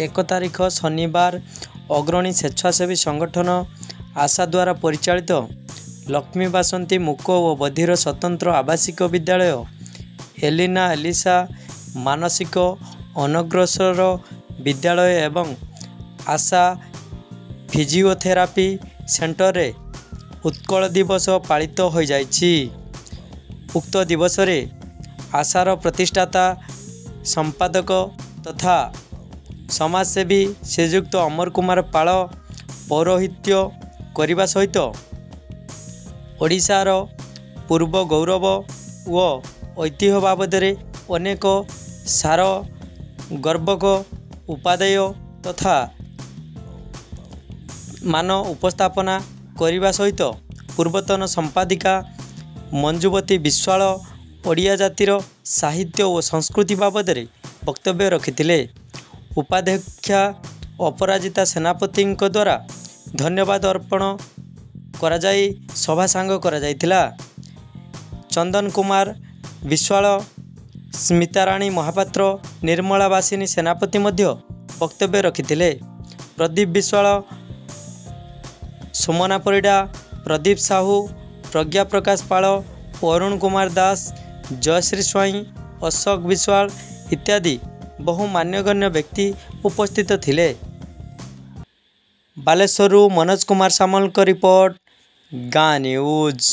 1 ତାରିଖ ଶନିବାର ଅଗ୍ରଣୀ ସ୍ୱେଚ୍ଛାସେବୀ ସଂଗଠନ ଆଶା ଦ୍ୱାରା ପରିଚାଳିତ ଲକ୍ଷ୍ମୀ ବାସନ୍ତୀ ମୂକ ଓ ବଧିର ସ୍ୱତନ୍ତ୍ର ଆବାସିକ ବିଦ୍ୟାଳୟ, ଏଲିନା ଏଲିସା ମାନସିକ ଅନଗ୍ରସର ବିଦ୍ୟାଳୟ ଏବଂ ଆଶା ଫିଜିଓଥେରାପି ସେଣ୍ଟରରେ ଉତ୍କଳ ଦିବସ ପାଳିତ ହୋଇଯାଇଛି। ଉକ୍ତ ଦିବସରେ ଆଶାର ପ୍ରତିଷ୍ଠାତା ସମ୍ପାଦକ ତଥା ସମାଜସେବୀ ଶ୍ରୀଯୁକ୍ତ ଅମର କୁମାର ପାଳ ପୌରୋହିତ୍ୟ କରିବା ସହିତ ଓଡ଼ିଶାର ପୂର୍ବ ଗୌରବ ଓ ଐତିହ୍ୟ ବାବଦରେ ଅନେକ ସାର ଗର୍ଭକ ଉପାଦେୟ ତଥା ମାନ ଉପସ୍ଥାପନା କରିବା ସହିତ ପୂର୍ବତନ ସମ୍ପାଦିକା ମଞ୍ଜୁବତୀ ବିଶ୍ୱାଳ ଓଡ଼ିଆ ଜାତିର ସାହିତ୍ୟ ଓ ସଂସ୍କୃତି ବାବଦରେ ବକ୍ତବ୍ୟ ରଖିଥିଲେ। ଉପାଧ୍ୟକ୍ଷା ଅପରାଜିତା ସେନାପତିଙ୍କ ଦ୍ୱାରା ଧନ୍ୟବାଦ ଅର୍ପଣ କରାଯାଇ ସଭା ସାଙ୍ଗ କରାଯାଇଥିଲା। ଚନ୍ଦନ କୁମାର ବିଶ୍ୱାଳ, ସ୍ମିତାରାଣୀ ମହାପାତ୍ର, ନିର୍ମଳା ବାସିନୀ ସେନାପତି ମଧ୍ୟ ବକ୍ତବ୍ୟ ରଖିଥିଲେ। ପ୍ରଦୀପ ବିଶ୍ୱାଳ, ସୁମନା ପରିଡ଼ା, ପ୍ରଦୀପ ସାହୁ, ପ୍ରଜ୍ଞା ପ୍ରକାଶ ପାଳ, ଅରୁଣ କୁମାର ଦାସ, ଜୟଶ୍ରୀ ସ୍ୱାଇଁ, ଅଶୋକ ବିଶ୍ୱାଳ ଇତ୍ୟାଦି ବହୁ ମାନ୍ୟଗଣ୍ୟ ବ୍ୟକ୍ତି ଉପସ୍ଥିତ ଥିଲେ। ବାଲେଶ୍ୱରରୁ ମନୋଜ କୁମାର ସାମଲଙ୍କ ରିପୋର୍ଟ, ଗାଁ ନ୍ୟୁଜ୍।